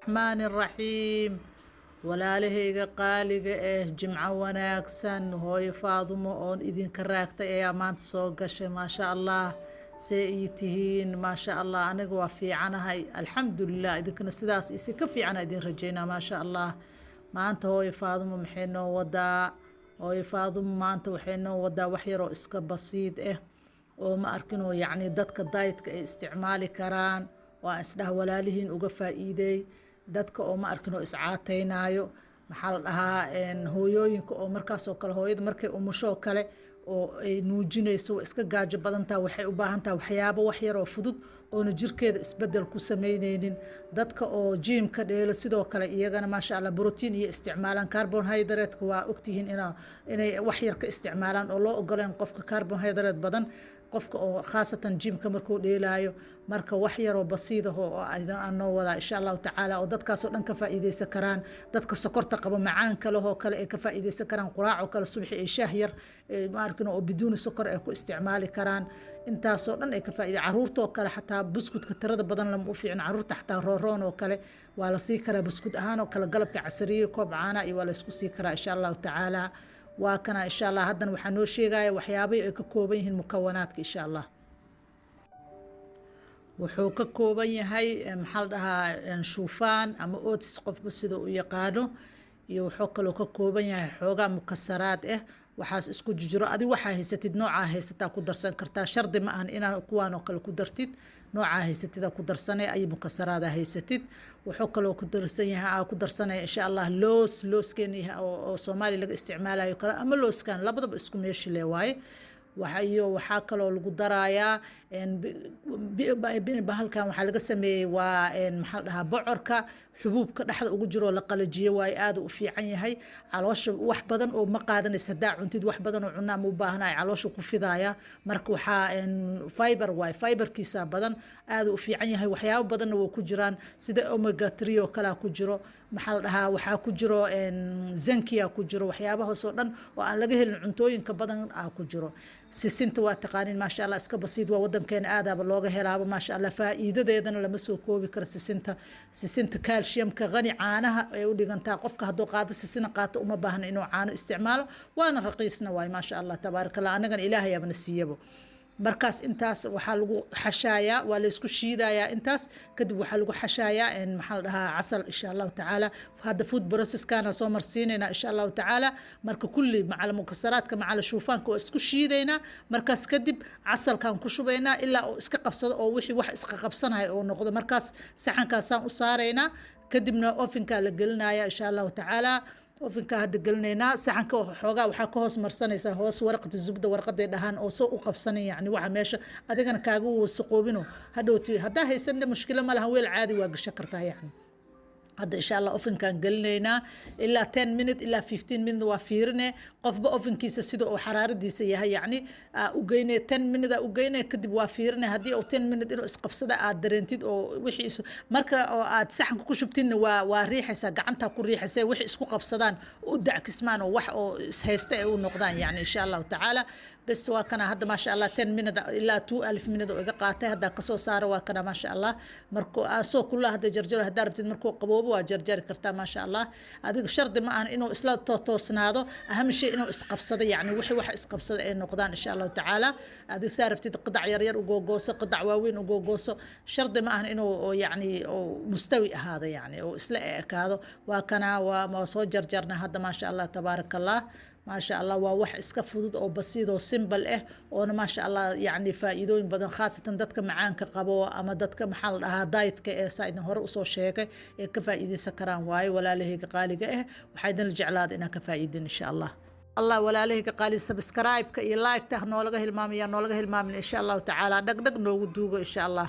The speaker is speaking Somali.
Raxmaani raxiim. Walaalahayga qaaliga ah, jimco wanaagsan. Hooyo Faadumo oon idinka raagtay ayaa maanta soo gashay. Maasha Allah, see ii tihiin? Maasha Allah, aniga waa fiicanahay, alxamdulilah. Idinkana sidaas isi ka fiicana idin rajeynaa. Maasha Allah, maanta hooyo Faadumo maxay noo wadaa? Hooyo Faadumo maanta waxay noo wadaa wax yaroo iska basiid ah oo ma arkinoo, yacni dadka dietka ay isticmaali karaan oo aan isdhaha walaalihiin uga faa'iideey. Dadka oo ma arkin oo iscaataynaayo, maxaa la dhahaa, hooyooyinka oo markaasoo kale, hooyada markay umusho kale oo ay nuujinayso, waa iska gaajo badantaha, waxay u baahan tahay waxyaabo wax yaroo fudud oona jirkeeda isbedel ku sameyneynin. Dadka oo gymka dheelo sidoo kale iyagana, maasha Allah, brotiin iyo isticmaalaan, carbohydrate waa ogtihiin inay wax yar ka isticmaalaan oo loo ogoleen qofka carbohydrate badan, qofka oo khaasatan gymka markuu dheelaayo. Marka wax yaroo basiidaho oo aan noo wadaa, insha Allahu tacaala, oo dadkaasoo dhan ka faa'iideysan karaan. Dadka sokorta qabo, macaanka lehoo kale ay ka faa'iideysan karaan. Quraac oo kale subaxi ay shaah yar, ma arkin, oo biduuni sokor ay ku isticmaali karaan. Intaasoo dhan ay ka faa'iide. Caruurtoo kale xataa buskutka tirada badan lama u fiicin caruurta, xataa rooroon oo kale waa la sii karaa buskud ahaan oo kale. Galabka casariye koob caana iyo waa la isku sii karaa, insha Allahu tacaala. Waa kana, insha Allah. Haddana waxaa noo sheegaya waxyaabihii ay ka kooban yihiin, mukawanaadka, insha Allah. Wuxuu ka kooban yahay, maxaa la dhahaa, shuufaan ama oats, qofba sida u yaqaano, iyo wuxuu kaloo ka kooban yahay xoogaa mukasaraad ah. Waxaas isku jijiro, adi waxaa haysatid, noocaa haysataa ku darsan kartaa. Shardi ma ahan inaa kuwaan oo kale ku dartid. Noocaa haysatida ku darsanay, ay mukasaraada haysatid. Wuxuu kaloo ku darsan yahay, aa ku darsanaya, insha Allah, loos, looskeeni oo Soomaaliya laga isticmaalayo kale ama looskan, labadaba isku meeshi le waaye. Waxa iyo waxaa kaloo lagu darayaa bahalkan waxaa laga sameeyey waa, maxaa la dhahaa, bocorka xubuubka dhexda ugu jiro la qalajiye waaye. Aad u fiican yahay caloosha, wax badan oo ma qaadanaysa. Haddaa cuntid, wax badan oo cunaa ma u baahanayo, caloosha ku fidaaya. Marka waxaa fiber waaye, fiberkiisa badan, aad u fiican yahay. Waxyaabo badanna way ku jiraan, sida omega 3 oo kalea ku jiro, maxaa la dhahaa, waxaa ku jiro zinc-iya ku jiro, waxyaabahaas oo dhan oo aan laga helin cuntooyinka badan aa ku jiro. Sisinta waa taqaanin, maasha Allah, iska basiid waa, wadankeena aadaaba looga helaaba, maasha Allah. Faa'iidadeedana lama soo koobi karo. Sisinta calciumka qani, caanaha ay u dhigantaa. Qofka hadduu qaado sisina qaato, uma baahna inuu caano isticmaalo, waana raqiisna waay. Maasha Allah, tabaaraka Allah, anagana Ilaahay abana siiyabo. Markaas intaas waxaa lagu xashaayaa, waa laysku shiidayaa. Intaas kadib waxaa lagu xashaayaa, maxaa la dhahaa, casal, insha Allahu tacaala. Hadda food processkana soo marsiinaynaa, insha Allahu tacaala. Marka kulli macala mukasaraadka, macala shuufaanka waa isku shiidaynaa. Markaas kadib casalkaan ku shubaynaa ilaa uu iska qabsado oo wixii wax iska qabsanaya oo noqdo. Markaas saxankaasaan u saaraynaa, kadibna ovenkaa la gelinaya, insha Allahu tacaala. Ovenka hadda gelinaynaa. Saxanka xoogaa waxaa ka hoos marsanaysaa hoos waraqati zubda, warqaday dhahaan, oo soo u qabsanan, yacni waxa meesha adigana kaaga wasaqoobino hadhowti. Haddaa haysanna mushkilo ma lahan, weel caadi waa gashan kartaa. Yacni hadda, insha Allah, ovenkaan gelinaynaa ilaa 10 minute ilaa 15 minute. Waa fiirine qofba ovenkiisa sida uu xaraaradiisa yahay. Yacni u geyne, 10 minute aa u geyne, kadib waa fiirine. Haddii uu 10 minute inuu isqabsada aad dareentid oo wixii marka oo aad saxanka ku shubtidna, waa riixaysaa, gacantaa ku riixaysa, wixii isku qabsadaan, u dackismaan oo wax oo ishaysta ay u noqdaan, yacni, insha Allahu tacaala. Bes, waa kana hadda, maasha Allah, 10 minute ilaa 12 minute oo iga qaatay. Haddaa kasoo saara, waa kana, maasha Allah. Markuu asoo kulaa hadda jarjaro, haddaa rabtid markuu qaboobo waa jarjari kartaa, maasha Allah. Adiga shardi ma ahan inuu isla toosnaado, aham shay inuu isqabsado, yacni wixii wax isqabsada ay noqdaan, insha Allahu tacaala. Adiga saa rabtid, qidac yar yar u googooso, qidac waaweyn u googooso. Shardi ma ahan inuu yacni mustawi ahaado, yacni oo isla ekaado. Waa kana, waa soo jarjarna hadda, maasha Allah, tabaaraka Allah, maasha Allah. Waa wax iska fudud oo basiid oo simple ah oona, maasha Allah, yacni faa'iidooyin badan, khaasatan dadka macaanka qabo ama dadka, maxaa la dhahaa, dietka ee saa idin hore usoo sheegay, ee ka faa'iideysan karaan waaye. Walaalahayga qaaliga ah, waxaa idinla jeclaada inaan ka faa'iidin, insha Allah. Allah, walaalahayga qaali, subscribe-ka iyo like-ta noolaga hilmaamaya, noolaga hilmaamin, insha Allahu tacaala. Dhag dhag noogu duugo, insha Allah.